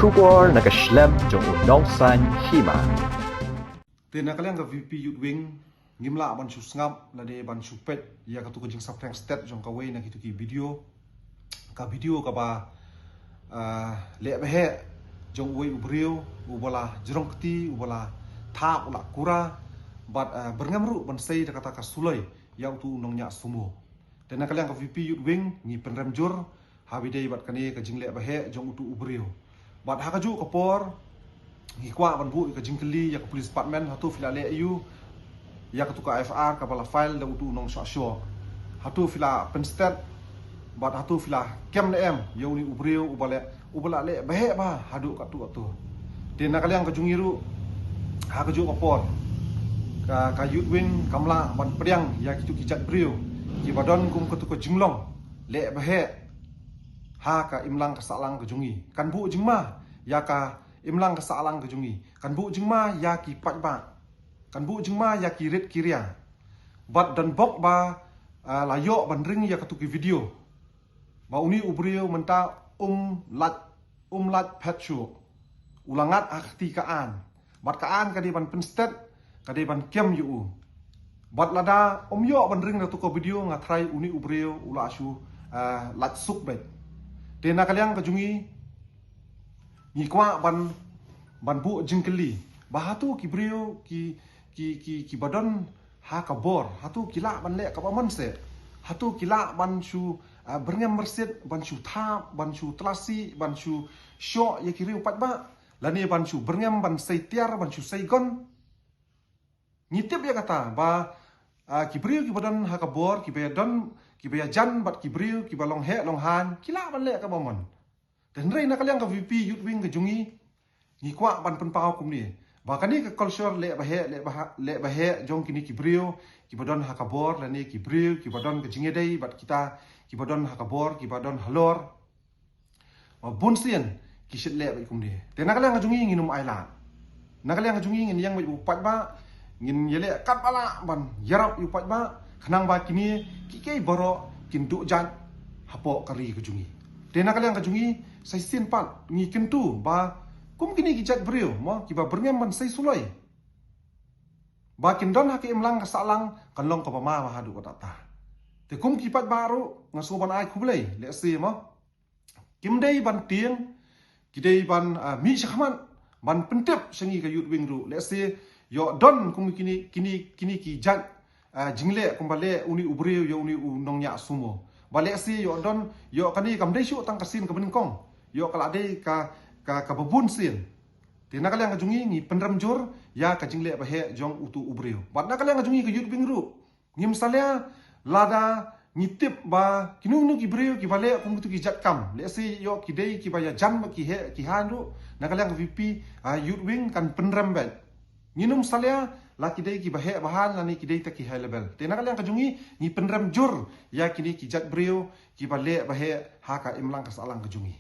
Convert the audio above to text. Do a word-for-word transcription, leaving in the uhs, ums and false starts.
Khubor na ka shlem jong u nongsaiñ hima. Te na ka liang ka VPP Youth Wing ngim lah ban shu sngap lane ban shu peit ïa katu ka jingsaphriang stet jong kawei na kitu ki video. Ka video kaba, ah, leh baheh jong uwei u briew uba la jrong kti, uba la thap, u la kura bad, ah, byrngem ruh ban sei da kata ka suloi ïa utu u nongñiah sumo. Te na ka liang ka VPP Youth Wing ngi pynrem jur ha ba ïadei bad kane ka jingleh baheh jong utu u briew. Bad ha kajuh ka por ngi kwah ban buh ïa ka jingkylli ïa ka police department, hato phi la leh aiu ïa katu ka FIR kaba la file da utu u nongshoh shoh? Hato phi la pynstet bad hato phi la kem ne em ïa une u briew uba leh, uba la leh baheh bha haduh katto katto? Te na ka liang ka jong ngi ruh ha kajuh ka por ka, ka Youth Wing kam lah ban pdiang ïa kitu ki jait briew kiba don kum katu ka jinglong leh baheh ha ka imlang ka sahlang ka jong ngi. Kan buh jingma ïa ka imlang ka sahlang ka jong ngi. Kan buh jingma ïa ki paidbah. Kan buh jingma ïa ki rit ki ria. Bad don bok ba, ah, la ïoh ban ring ïa katu ki video ba une u briew mynta um lait, um lait phet shuh. U la ngat ha ka kti ka aiñ. Bad ka aiñ ka dei ban pynstet, ka dei ban kem ïa u. Bad lada um ïoh ban ring da katu ka video, nga tharai une u briew u la shu, ah, lait suk beit. Te na ka liang ka jong ngi ngi kwah ban, ban buh jingkylli ba hato ki briew ki, ki, ki, kiba don ha ka bor, hato ki lah ban leh kaba mon seh? Hato ki lah ban shu, ah, byrngem myrsit, ban shu thap, ban shu tlasi, ban shu shoh ïa ki riew paidbah, lane ban shu byrngem ban sei tiar, ban shu sei gun? Ngi tip ïa kata ba, ah, ki briew kiba don ha ka bor, kiba ïa don, kiba ïa jan bad ki briew kiba long heh long haiñ, ki lah ban leh kaba mon. Te hynrei na ka liang ka VPP Youth Wing ka jong ngi, ngi kwah ban pynpaw kumne ba kane ka culture leh baheh, leh baheh, leh baheh jong kine ki briew kiba don ha ka bor, lane ki briew kiba don ka jingïadei bad kita kiba don ha ka bor, kiba don halor, ba bun sien ki shait leh beit kumne. Te na ka liang ka jong ngi ngin ym ailad. Na ka liang ka jong ngi ngin ïeng beit u paidbah, ngin ïaleh katba lah ban ïarap ïa u paidbah, khnang ba kine kiei kiei baroh kin duh jait hapoh ka ri ka jong ngi. Te na ka liang ka jong ngi, sa shisien pat ngi kyntu ba kum kine ki jait briew mo, kiba byrngem ban sei suloi, ba kin don ha ka imlang ka sahlang, kan long kaba ma bha haduh katta katta. Te kum ki paidbah ruh nga sngew ban ai khublei, lehse mo kim dei ban tieng, ki dei ban, ah, mih shakhmat ban pyntip sha ngi ka Youth Wing ruh. Lehse ïoh don kum kine, kine, kine ki jait, ah, jingleh kumba leh une u briew ïa une u nongñiah sumo. Ba lehse ïoh don, ïoh kane kam dei shuh tang ka sien kaba nyngkong, ïoh ka la dei ka, ka, kaba bun sien. Te na ka liang ka jong ngi ngi pynrem jur ïa ka jingleh baheh jong utu u briew. Bad na ka liang ka jong ngi ka Youth Wing ruh, ngim salia lada ngi tip ba kino kino ki briew kiba leh kum kitu ki jait kam, lehse ïoh ki dei kiba ïa jan bad ki heh ki haiñ ruh, na ka liang ka VPP, ah, Youth Wing kan pynrem beit. Ngin ym salia la ki dei kiba heh ba haiñ lane ki dei tang ki high level. Te na ka liang ka jong ngi ngi pynrem jur ïa kine ki jait briew kiba leh baheh ha ka imlang ka sahlang ka jong ngi.